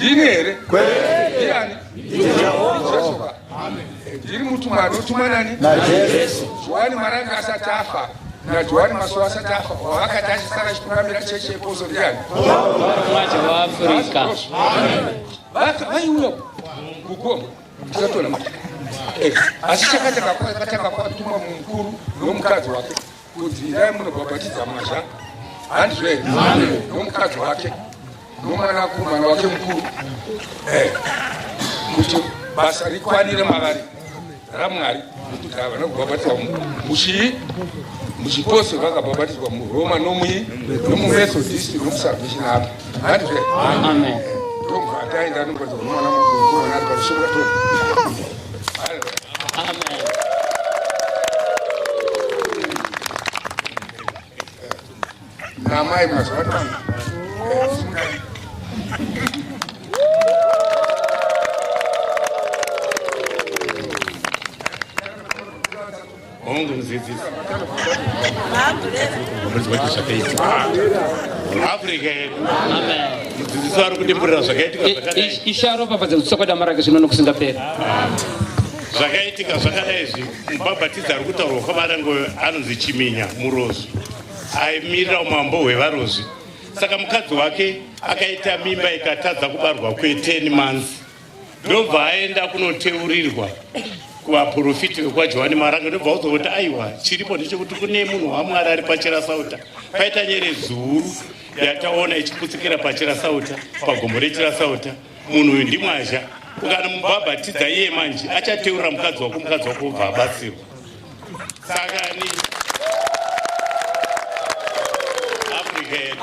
Ndini here? Ndiani? Jesu ka. Ndiri mutumwa anotumwa nani? NaJesu. Johani Maranga asati afa naJohani Masowe asati afa wakati achisara achitungamira chechi yeposo ndiani? Mwaja waAfrica. Vaiuya kugomo tisatona. Asi chakatanga kwatumwa mukuru nomukadzi wake kunzi indai munobhabhatidza mwazha, handizvo here? Nomukadzi wake nomwanakomana wake mukuru, kuti basa rikwanire mavari raMwari, nekuti havana kubhabhatidzwa muchii, muchiposo, vakabhabhatidzwa muRoma nomuMethodist nomuSalvation Army, handizvo here? Amen. Ndobva ataenda anobhatidzwa nomwana mukuru ari parusuka to. Amen. Namai mazuva ano. Hongu, mudzidzisi. Zvakaitika Afrika yedu. Amen. Mudzidzisi vari kudimburira zvakaitika zvakadai. Ishe aropafadze kutswa kwadama zvino nokusingaperi. Zvakaitika zvakadai izvi: mubhabhatidzi ari kutaurwa kwaMarange anonzi Chiminya Murozvi, aimirira umambo hwevaRozvi. Saka mukadzi wake akaita mimba ikatadza kubarwa kwe10 months, ndobva aenda kunoteurirwa kuvaprofiti vekwaJohani Marange, ndobva udzwa kuti aiwa, chiripo ndechekuti kune munhu waMwari ari paChirasauta, paita nyeredzi huru yataona ichiputsikira paChirasauta, pagomo reChirasauta. Munhu uyu ndimwazha, ukanomubhabhatidza iye manje achateurira mukadzi wako, mukadzi wako ubva abatsirwa. Saka ni Afrika yedu.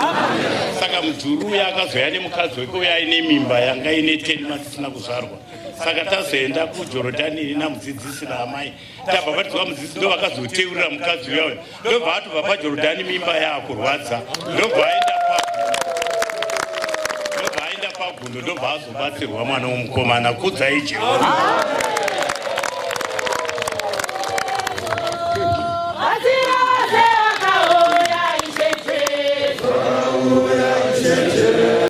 Saka mudhuri uya akazoya nemukadzi wake uya aine mimba yanga ine 10 months isina kuzvarwa. Saka tazoenda kuJorodhani ini namudzidzisi naamai, tabhabhatidzwa, mudzidzisi ndo vakazoteurira mukadzi uya uya, ndobva atobva paJorodhani mimba yaakurwadza, ndobva aenda pagundo, ndobva azobatsirwa mwana womukomana. Kudzai Jehovha.